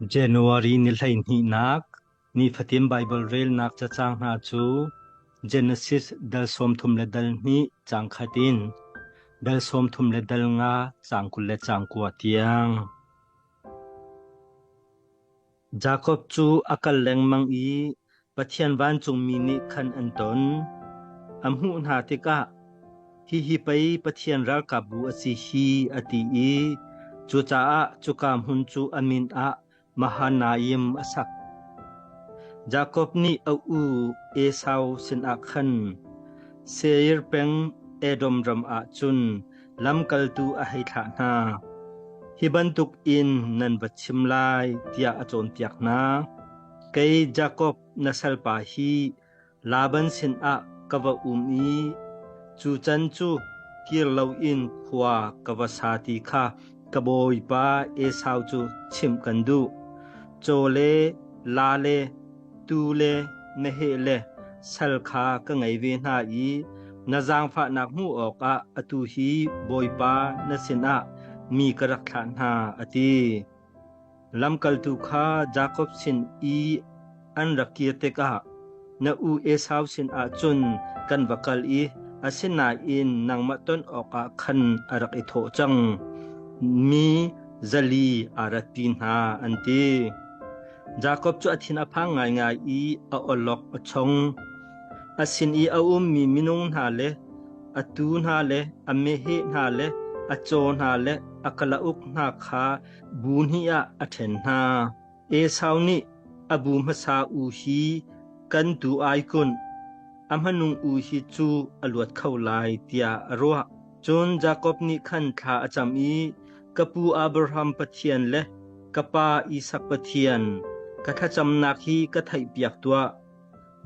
January ni 12nak nifatin Baibal relnak cacang hna cu Genesis dal 32 caang khat in dal 35 caang 29 tiang. Jakob cu a kal lengmang i Pathian vancungmi nih khan an ton. A hmuh hna tikah, Hihi pei Pathian ralkapbu a si hi, a ti i cucaah cuka hmun cu a min ah Mahanaim a sak. Jakob nih a u Esau sinah khan Seir peng Edom ram ah cun lamkaltu a hei thlah hna. Hi bantuk in nan va chim lai tiah a cawnpiak hna. Kei Jakob na salpa hi Laban sinah ka va um i cu can cu kir loin khua ka va sa ti kha ka bawipa Esau cu chimh kan duh. Caw le la le tuu le meheh le sal kha ka ngei ve hna i na zaangfahnak hmuh awkah atu hi Bawipa na sinah mi ka rak thlah hna, a ti. Lamkaltu kha Jakob sin i an rak kir tikah na u Esau sinah cun kan va kal i asinain nangmah ton awkah khan a rak i thawh cang. Mi 400 aa ratpi hna, an ti. Jakob cu a thin a phang ngaingai i a awlok a chong. A sin i a ummi minung hna le a tuu hna le a meheh hna le a caw hna le a kalauk hna kha bu hnih ah a ṭhen hna. Esau nih a bu hmasa u hi kan tuu ai kun, a hmanung u hi cu a luat kho lai tiah a ruah. Cun Jakob nih khan thla a cam i, Ka pu Abraham Pathian le ka pa Isak Pathian, ka thlacamnak hi ka theihpiak tuah.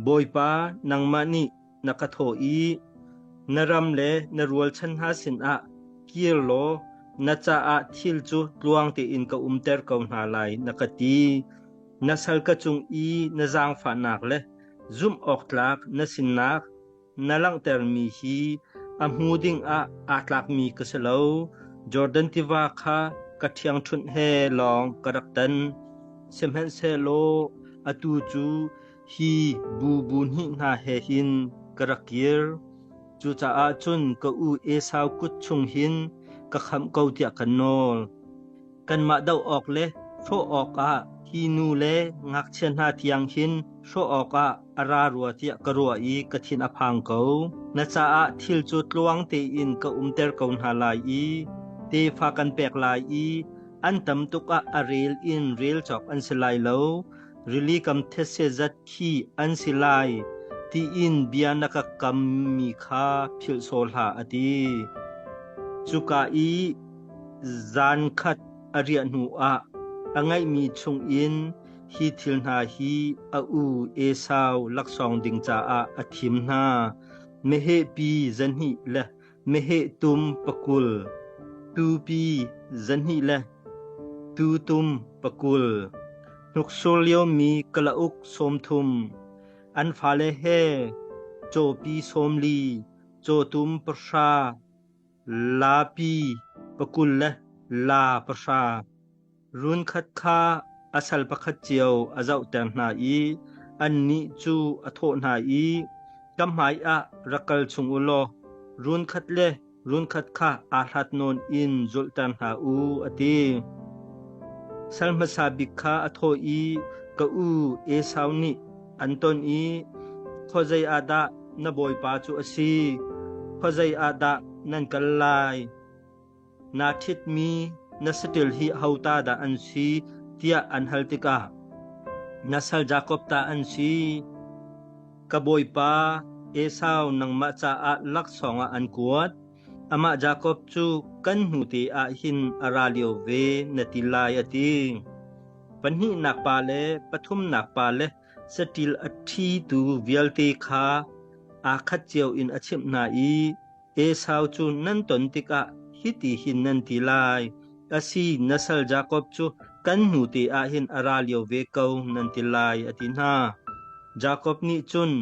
Bawipa, nangmah nih na ka thawh i, Na ram le na rualchan hna sinah kir law na caah thil cu tluang tein ka umter ko hna lai, na ka ti. Na sal ka cung i na zaangfahnak le zumh awk tlak na sinnak na langhtermi hi a hmu dingah aa tlakmi ka si lo. Jordan tiva kha ka ṭhiangṭhunh he lawng ka rak tan. Sihmanhsehlaw atu cu hi bu bu hnih hna he hin ka rak kir. Cucaah cun ka u Esau kut chung hin ka khamh ko tiah kan nawl. Kanmah doh awk le hrawh awkah hi nu le ngakchia hna tiang hin hrawh awkah a ra rua tiah ka ruah i ka thin a phang ko. Na caah thil cu tluang tein ka umter ko hna lai i tefa kan pek lai i an tam tuk ah a rel in rel cawk an si lai lo. Rili kam thetse zat khi an si lai tiin bia na ka kammi kha philh sawh hlah, a ti. Cuka i Zan khat a riah hnuah a ngeihmi chungin hi thil hna hi a u Esau laksawng ding caah a thim hna: meheh pi 200 le meheh tum 20, tuupi 200 le tuutum 20, hnuksur liomi kalauk 30, an fale he cawpi 40, cawtum 10, Laapi 20 le laa 10, run khat kha a sal pakhat cio a zohter hna i annih cu a thawh hna i, Ka hmaiah rak kal chung u law run khat le run khat kha aa hlat nawn in zulhter hna u, a ti. Sal hmasa bik kha a thawh i, Ka u Esau nih an ton i, Khuazei ah dah na bawipa cu a si? Khuazei ah dah nan kal lai? Naa ṭhitmi na saṭil hi aho ta dah an si? tiah an hal tikah, Na sal Jakob ta an si. Ka bawipa Esau nangmah caah laksawng ah an kuat. Amah Jakob cu kan hnute ah hin a ra lio ve, na ti lai, a ti. Pahnihnak pa le pathumnak pa le saṭil a ṭhitu vialte kha aa khat cio in a chimh hna i, Esau cu nan ton tikah hiti hin nan ti lai, Asi, na sal Jakob cu kan hnute ah hin a ra lio ve ko, nan ti lai, a ti hna. Jakob nih cun,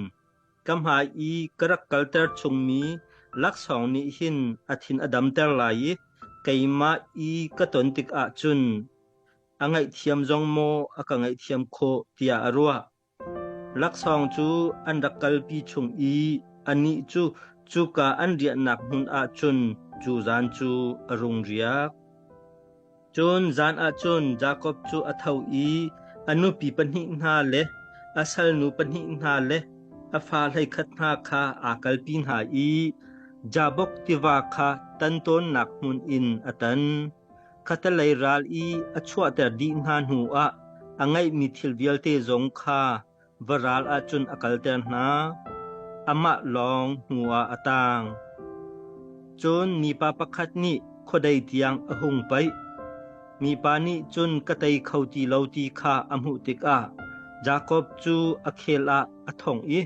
Ka hmai i ka rak kalter chungmi laksawng nih hin a thin a damter lai i keimah i ka ton tikah cun. A ngaihthiam zong maw a ka ngaihthiam khawh tiah a ruah. Laksawng cu an rak kalpi chung i anih cu cuka an riahnak hmun ah cun cu zan cu a rung riak. Cun zan ah cun Jakob cu a tho i a nupi pahnih hna le a salnu pahnih hna le a fa 11 hna kha aa kalpi hna i Jabok tiva kha tan tawnnak hmun in a tan. Khatalei ral i a chuahter dih hna hnuah a ngeihmi thil vialte zong kha varal ahcun a kalter hna. Amah lawng hnuah a tang. Cun mipa pakhat nih khuadei tiang a hung paih. Mipa nih cun ka tei kho ti lo ti kha a hmuh tikah Jakob cu a khel ah a thongh i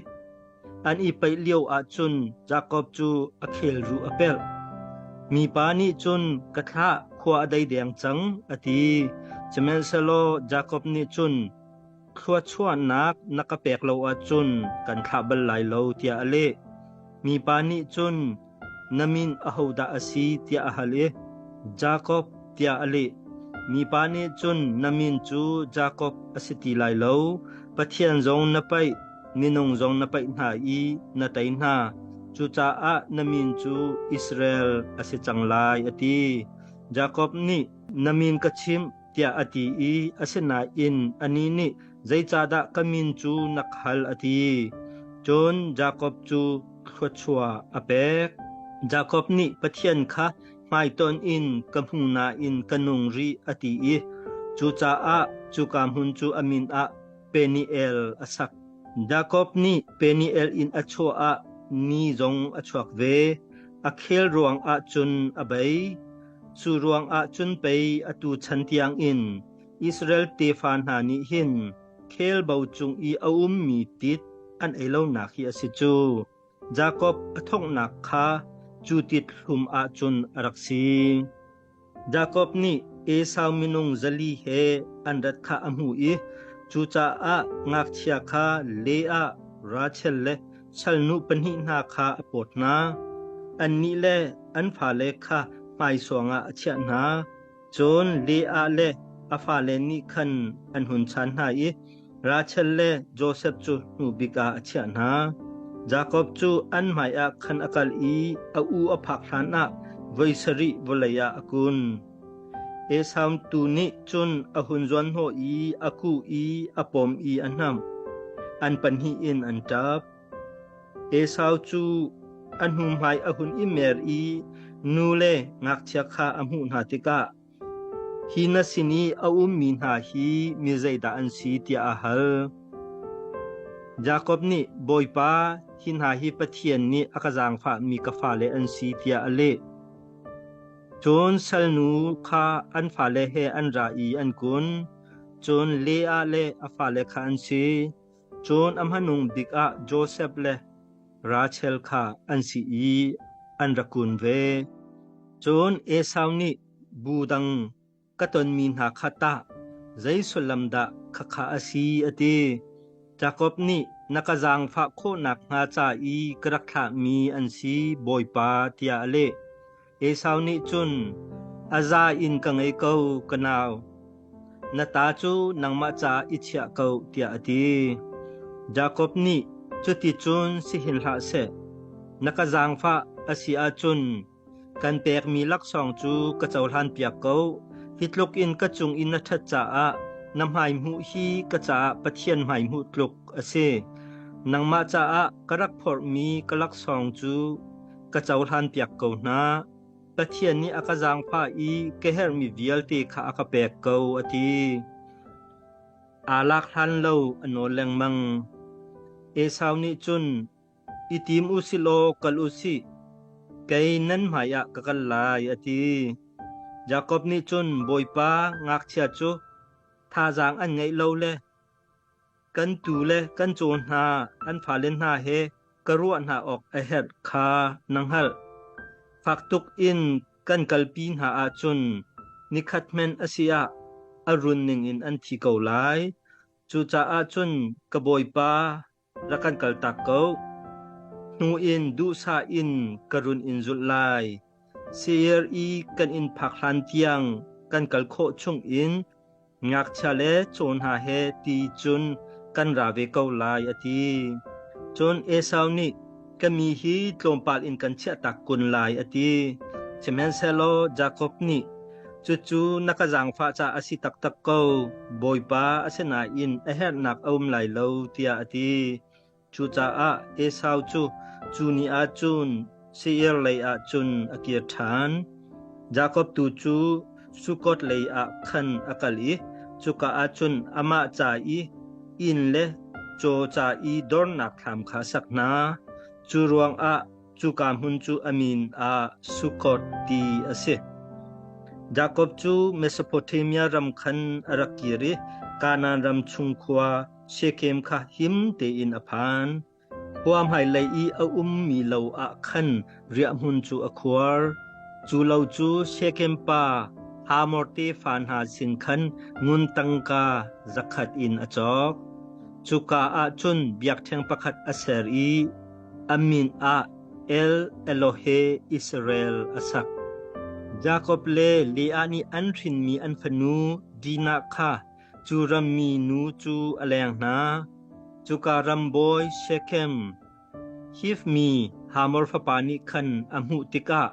An i paih lio ahcun Jakob cu a khelruh a pelh. Mipa nih cun ka thlah khua a dei deng cang a ti. Sihmanhsehlaw Jakob nih cun thluachuahnak na ka pek lo ahcun kan thlah bal lai lo tiah a leh. Mipa nih cun na min ahodah a si tiah a hal i Jakob tiah a leh. Mipa nih cun na min cu Jakob a si ti lai lo, Pathian zong na paih, minung zong na paih hna i na tei hna. Cucaah na min cu Israel a si cang lai, a ti. Jakob nih na min ka chimh tiah a ti i asinain anih nih zeicahdah ka min cu na ka hal a ti. Cun Jakob cu thluachuah a pek. Jakob nih Pathian kha hmaitonh in ka hmu nain ka nung rih a ti i cucaah cuka hmun cu a min ah Peniel a sak. Jakob nih Peniel in a chuah ah ni zong a chuak ve. A khel ruangah cun a bei. Cu ruangah cun pei atu chan tiangin Israel tefa hna nih hin khelbo cung i a ummi tit an ei lonak hi a si cu. Jakob a thonghnak kha cu tit hlum ah cun a rak si. Jakob nih Esau minung 400 he an rat kha a hmuh i cucaah ngakchia kha Leah, Rachel le salnu pahnih hna kha a pawt hna. Annih le an fale kha hmaisuang ah a chiah hna. Cun Leah le a fale nih khan an hun chan hna i Rachel le Josef cu hnu bik ah a chiah hna. Jakob cu an hmaiah khan a kal i a u a phak hlanah voi sarih vawlei ah a kun. Esau tu nih cun a hun zuanhnawh i a kuh i a pom i a hnamh. An pahnih in an ṭap. Esau cu a hnuhmai a hun i mer i nu le ngakchia kha a hmuh hna tikah, Hi na sin i a ummi hna hi mi zeidah an si tiah a hal. Jakob nih, Bawipa, hi hna hi Pathian nih a ka zaangfahmi ka fale an si tiah a leh. Cun salnu kha an fale he an ra i an kun. Cun Leah le a fale kha an si. Cun a hmanung bik ah Josef le Rachel kha an si i an ra kun ve. Cun Esau nih bu dang ka tonmi hna kha tah zei sullam dah khakha a si a ti. Jakob nih na ka zaangfah khawh nakhnga ca i ka rak thlahmi an si, Bawipa, tiah a leh. Esau nih cun, A za in ka ngei ko, ka nau. Na ta cu nangmah ca i chiah ko, tiah a ti. Jakob nih, Cuticun si hin hlah seh. Na ka zaangfah a si ahcun kan pekmi laksawng cu ka cohlanpiak ko. Hi tluk in ka cung i na ṭhat caah na hmai hmuh hi ka caah Pathian hmai hmuh tluk a si. Nangmah caah ka rak phorhmi ka laksawng cu ka cohlanpiak ko hna. Pathian nih a ka zaangfah i ka herhmi vialte kha a ka pek ko, a ti. Aa lak hlan lo a nawl lengmang. Esau nih cun, I tim u si law kal u sih, kei nan hmaiah ka kal lai, a ti. Jakob nih cun, Bawipa, ngakchia cu thazaang an ngeih lo le Kan tuu le kan caw hna an fale hna he ka ruah hna awk a herh kha na hngalh. Fak tuk in kan kalpi hna ahcun nikhat hmanh a si ah a run ningin an thi ko lai. Cucaah cun ka bawipa rak kan kaltak ko. Hnu in duhsah in ka run in zulh lai. Seir i kan inn phak hlan tiang kan kal khawh chungin. Ngakchia le caw hna he ti cun kan ra ve ko lai, a ti. Cun Esau nih, Ka mi hi tlawmpal in kan chiahtak kun lai, a ti. Sihmanhsehlaw Jakob nih, Cucu na ka zaangfah caah a si taktak ko, Bawipa, asinain a herhnak a um lai lo, tiah a ti. Cucaah Esau cu cu ni ah cun Seir leiah cun a kir ṭhan. Jakob tu cu Sukkoth leiah khan a kal i cuka ah cun amah ca i inn le caw ca i dornak thlam kha a sak hna. Cu ruangah cuka hmun cu a min ah Sukkoth ti a si. Jakob cu Mesopotamia ram khan a rak kir i Kanaan ram chung khua Shekhem kha him tein a phan. Khua hmailei i a ummi lo ah khan riahhmun cu a khuar. Cu lo cu Shekhem pa Hamor tefa hna sin khan ngun tangka zakhat in a cawk. Cuka ah cun biakṭheng pakhat a ser i a min ah El Elohe Israel a sak. Jakob le Leah nih an hrinmi an fanu Dinah kha Cu rammi nu cu a leng hna. Cuka ram bawi Shekhem, Hiv mi Hamor fapa nih khan a hmuh tikah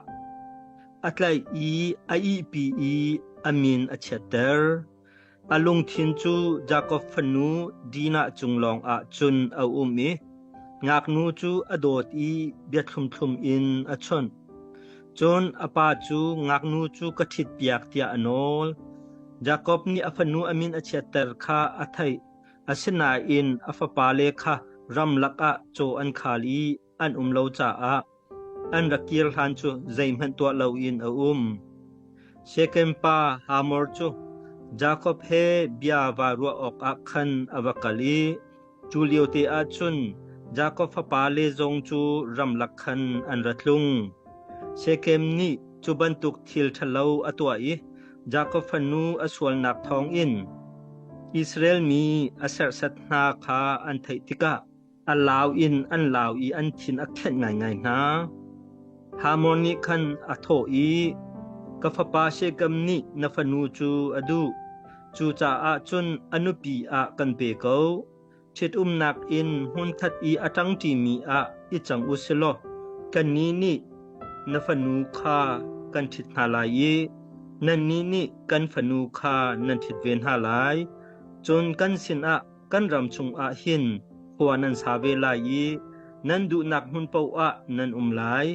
a tlaih i a ihpi i a min a chiatter. A lungthin cu Jakob fanu Dinah cung lawngah cun a um i ngaknu cu a dawt i bia thlumthlum in a chawnh. Cun a pa cu ngaknu cu ka ṭhitpiak tiah a nawl. Jakob nih a fanu a min a chiatter kha a theih, asinain a fapale kha ramlak ah caw an khal i an um lo caah an rak kir hlan cu zeihmanh tuah loin a um. Shekhem pa Hamor cu Jakob he bia vaa ruah awkah khan a va kal i cu liote ah cun Jakob fapale zong cu ramlak khan an ra tlung. Shekhem nih cu bantuk thil ṭhalo a tuah i Jakob fanu a sualnak thawngin Israel mi a serhsat hna kha an theih tikah a lau in an lau i an thin a khenh ngaingai hna. Hamor nih khan a thawh i, Ka fapa Shekhem nih na fanu cu a duh, cucaah cun a nupi ah kan pe ko. Ṭhitumnak in hmunkhat i a ṭangṭimi ah i cang u si law kannih nih na fanu kha kan ṭhit hna lai i nannih nih kan fanu kha nan ṭhit ve hna lai. Cun kan sinah kan ram chungah hin khua nan sa ve lai i nan duhnak hmun paoh ah nan um lai.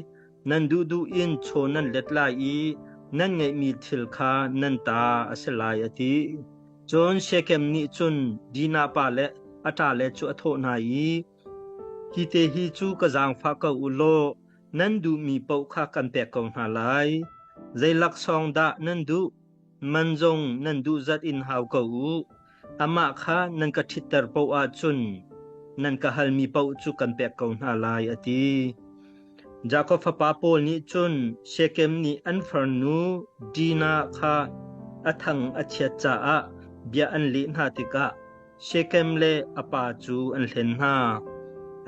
Nan duhduh in chaw nan let lai i nan ngeihmi thil kha nan ta a si lai, a ti. Cun Shekhem nih cun Dinah pa le a ṭale cu a thawh hna i, Hi te hi cu ka zaangfah ko u law nan duhmi paoh kha kan pek ko hna lai. Zei laksawng dah nan duh? Man zong nan duh zat in hau ko u. Amah kha nan ka ṭhitter paoh ahcun nan ka halmi paoh cu kan pek ko hna lai, a ti. Jakob fapa pawl nih cun Shekhem nih an farnu Dinah kha a thang a chiat caah bia an leh hna tikah Shekhem le a pa cu an hlen hna.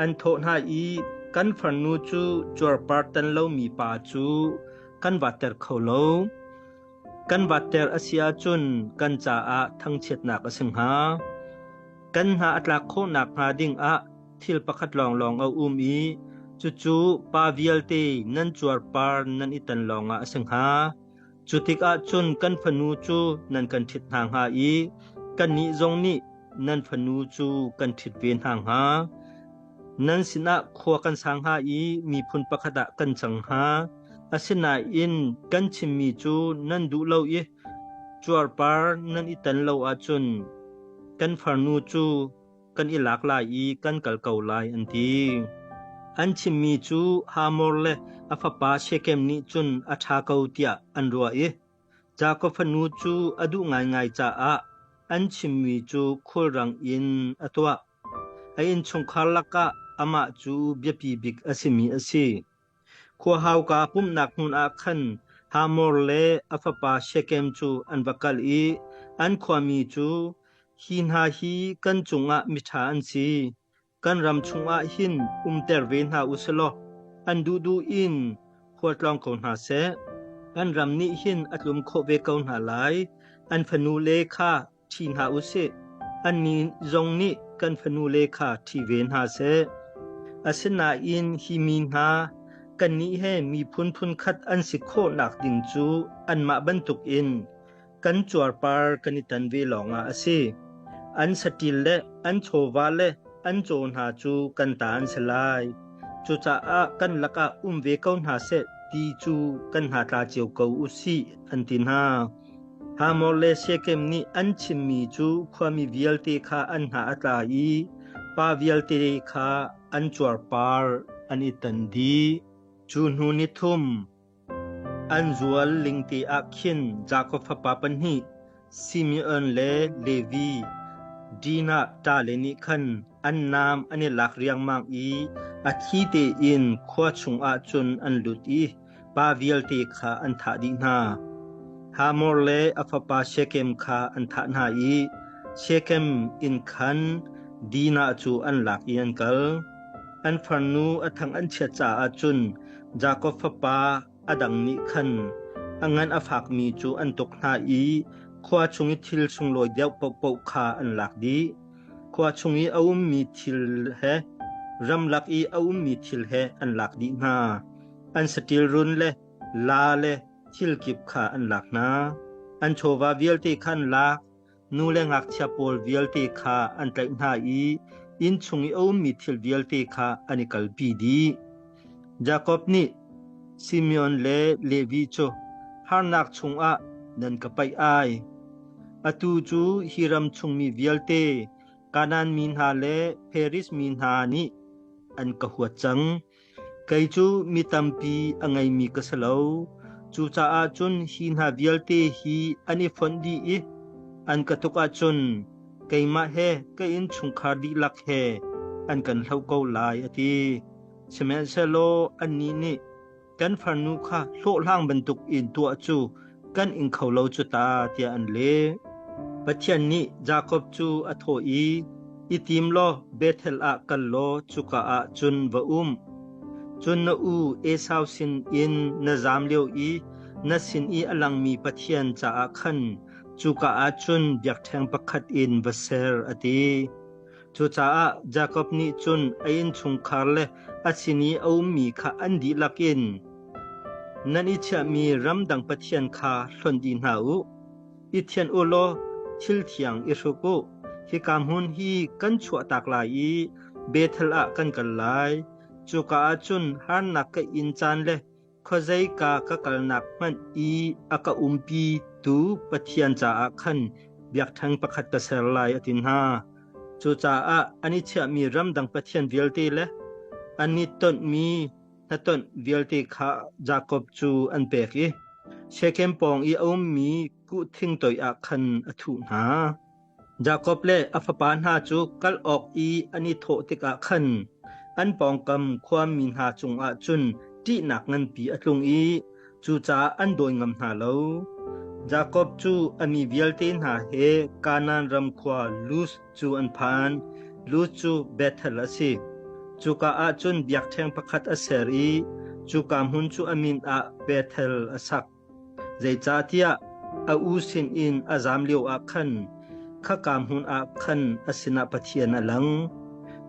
An thawh hna i kan farnu cu cuarpar tan lomi pa cu kan vatter kho lo. Kan vatter a si ahcun kan caah thangchiatnak a si hnga. Kan hna a tlak khawh nakhnga dingah thil pakhat lawnglawng a um i cucu pa vialte nan cuarpar nan i tan lawngah a si hnga. Cu tikah cun kan fanu cu nan kan ṭhit hna hnga i kannih zong nih nan fanu cu kan ṭhit ve hna hnga. Nan sinah khua kan sang hnga i miphun pakhat ah kan cang hnga. Asinain kan chimmi cu nan duh lo i cuarpar nan i tan lo ahcun kan farnu cu kan i lak lai i kan kal ko lai, an ti. An chimmi cu Hamor le a fapa Shekhem nih cun a ṭha ko tiah an ruah i Jakob fanu cu a duh ngaingai caah an chimmi cu khulrang in a tuah. A innchungkhar lakah amah cu biapi bik a simi a si. Khua hauka pumhnak hmun ah khan Hamor le a fapa Shekhem cu an va kal i an khuami cu, Hi hna hi kan cungah miṭha an si. Kan ram chungah hin umter ve hna u sih law an duhduh in khualtlawng ko hna seh. Kan ram nih hin a tlum khawh ve ko hna lai. An fanule kha. ṭhi hna u sih. Annih zong nih kan fanule kha ṭhi ve hna seh. Asinain hi mi hna kannih he miphun phunkhat an si khawhnak ding cu anmah bantukin kan cuarpar kan i tan ve lawngah a si. An saṭil le an chawva le an caw hna cu kan ta an si lai. Cucaah kan lakah um ve ko hna seh ti cu kan hna tla cio ko u sih, an ti hna. Hamor le Shekem nih an chimmi cu khuami vialte kha an hna a tla i pa vialte kha an cuarpar an i tan dih. Cu hnu ni thum an zual lingte ah khin Jakob fapa pahnih Simeon le Levi, Dinah ṭale nih khan an naam an i lak riangmang i a thi tein khua chungah cun an lut i pa vialte kha an thah dih hna. Hamor le a fapa Shekem kha an thah hna i Shekem inn khan Dinah cu an lak i an kal. An farnu a thang an chiat caah cun Jakob fapa a dang nih khan a ngan a fakmi cu an tuk hna i khua chung i thil sunglawi deuh paohpaoh kha an lak dih. Khua chung i a ummi thil he ramlak i a ummi thil he an lak dih hna. An saṭil run le laa le thil kip kha an lak hna. An chawva vialte kha an lak. Nu le ngakchia pawl vialte kha an tlaih hna i inn chung i a ummi thil vialte kha an i kalpi dih. Jakob nih Simeon le Levi cu harnak chungah nan ka paih ai. Atu cu hi ram chungmi vialte Kanaan mi hna le Periz mi hna nih an ka huat cang. Kei cu mi tampi a ngeimi ka si lo. Cucaah cun hi hna vialte hi an i fonh dih i an ka tuk ahcun keimah he ka innchungkhar dihlak he an kan hloh ko lai, a ti. Sihmanhsehlaw annih nih kan farnu kha hlawhhlang bantuk in tuah cu kan ing kho lo cu ta, tiah an leh. Pathian nih Jakob cu a thawh i, I tim law Bethel ah kal law cuka ah cun va um. Cun na u Esau sin in na zaam lio i na sin i a langmi Pathian caah khan cuka ah cun biakṭheng pakhat in va ser, a ti. Cucaah Jakob nih cun a innchungkhar le a sin i a ummi kha an dihlak in, Nan i chiahmi ramdang pathian kha hlonh dih hna u. I thianh u law thil thiang i hruk u. Hika hmun hi kan chuahtak lai i Bethel ah kan kal lai. Cuka ah cun harnak ka in caan le khuazeika ka kalnak hmanh i a ka umpitu Pathian caah khan biakṭheng pakhat ka ser lai, a ti hna. Cucaah an i chiahmi ramdang pathian vialte le an i tonhmi hnatonh vialte kha Jakob cu an pek i Shekhem pawng i a ummi kuhthing toiah khan a thuh hna. Jakob le a fapa hna cu kal awk i an i thawh tikah khan an pawngkam khuami hna cungah cun ṭihnak nganpi a tlung i cucaah an dawi ngam hna lo. Jakob cu a mi vialte hna he Kanaan ram khua Luz cu an phan. Luz cu Bethel a si. Cuka ah cun biakṭheng pakhat a ser i cuka hmun cu a min ah Bethel a sak. Zeicahtiah a u sinin a zaam lioah khan khaka hmun ah khan a sinah Pathian a lang.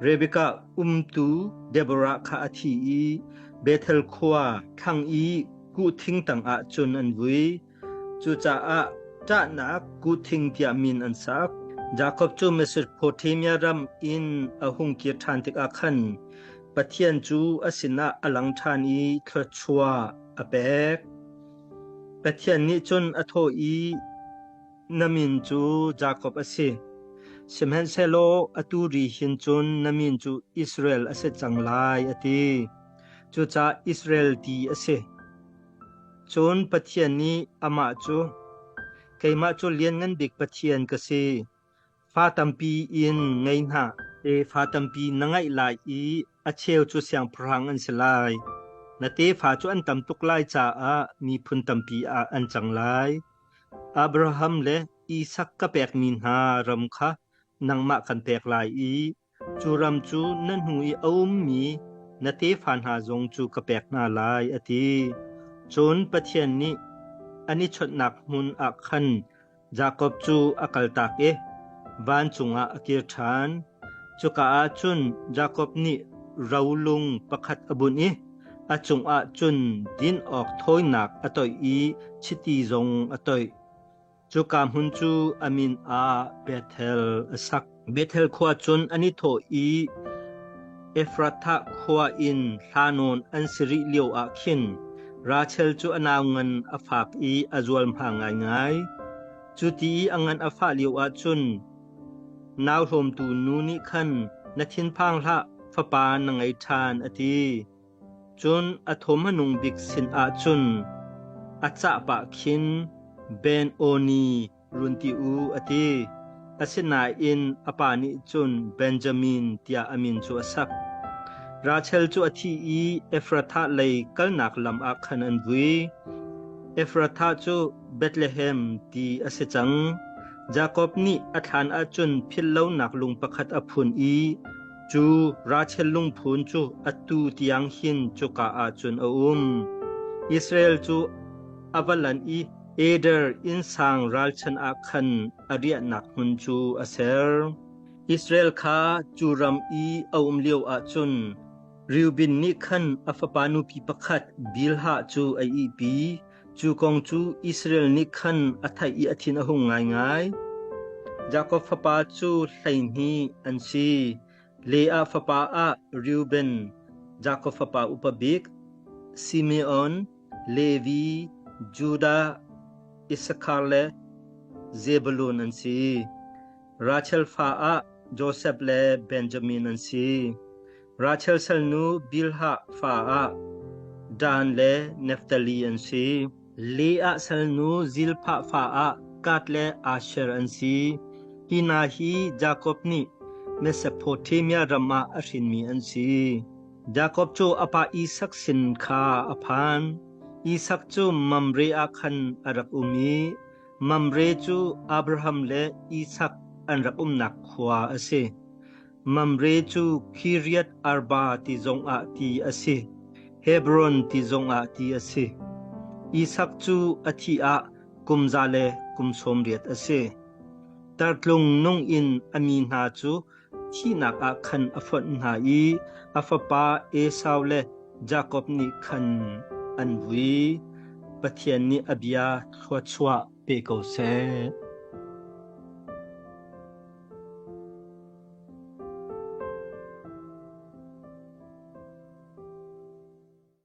Rebekah umtu Deborah kha a thi i Bethel khua thlang i kuhthing tangah cun an vui. Cucaah ṭahnak kuhthing tiah min an sak. Jakob cu Mesopotamia ram in a hung kir ṭhan tikah khan Pathian cu a sinah a lang ṭhan i thluachuah a pek. Pathian nih cun a thawh i, Na min cu Jakob a si. Sihmanhsehlaw atu ri hin cun na min cu Israel a si cang lai, a ti. Cucaah Israel ti a si. Cun Pathian nih amah cu, Keimah cu Lianngan Bik Pathian ka si. Fa tampi in ngei hna. Tefa tampi na ngeih lai i a cheu cu siangpahrang an si lai. Na tefa cu an tam tuk lai caah miphun tampi ah an cang lai. Abraham le Isak ka pekmi hna ram kha nangmah kan pek lai i cu ram cu na hnu i a ummi na tefa hna zong cu ka pek hna lai, a ti. Cun Pathian nih an i chawnhnak hmun ah khan. Jakob cu a kaltak i vancung ah a kir ṭhan. Cuka ah cun Jakob nih rolung pakhat a bunh i a cungah cun din awk thawinak a toih i chiti zong a toih. Cuka hmun cu a min ah Bethel a sak. Bethel khua cun an i thawh i Efrathah khua in hla nawn an si rih lioah khin Rachel cu a nau ngan a fak i a zualhma ngaingai. Cu ti i a ngan a fah lioah cun nau hlawmtu nu nih khan, Na thinphang hlah, fapa na ngei ṭhan, a ti. Cun a thaw hmanung bik sinah cun a cah pah khin Ben-Oni run ti u, a ti. Asinain a pa nih cun Benjamin tiah a min cu a sak. Rachel cu a thi i Efrathah lei kalnak lam ah khan an vui. Efrathah cu Bethlehem ti a si cang. Jakob nih a thlan ah cun philh lonak lung pakhat a phun i Cu Rachel lungphun cu atu tiang hin cuka ah cun a um. Israel cu a va lan i Eder innsang ralchan ah khan a riahnak hmun cu a ser. Israel kha cu ram i a um lioah cun Reuben nih khan a fapa nupi pakhat Bilhah cu a ihpi. Cu kong cu Israel nih khan a theih i a thin a hung ngaingai. Jakob fapa cu 12 an si. Leah fapa ah Reuben, Jakob fapa upa bik, Simeon, Levi, Judah, Issakhar le Zebulun an si. Rachel fa ah Josef le Benjamin an si. Rachel salnu Bilhah fa ah Dan le Naftali an si. Leah salnu Zilpah fa ah Gad le Asher an si. Hi hna hi Jakob nih Mesopotamia ram ah a hrinmi an si. Jakob cu a pa Isak sin kha a phan. Isak cu Mamre ah khan a rak um i Mamre cu Abraham le Isak an rak umnak khua a si. Mamre cu Kiriath Arba ti zongah ti a si, Hebron ti zongah ti a si. Isak cu a thih ah kum za le kum 80 a si. Tartlung nung in a mi hna cu thihnak ah khan a fonh hna i a fapa Esau le Jakob nih khan an vui. Pathian nih a bia thluachuah pe ko seh.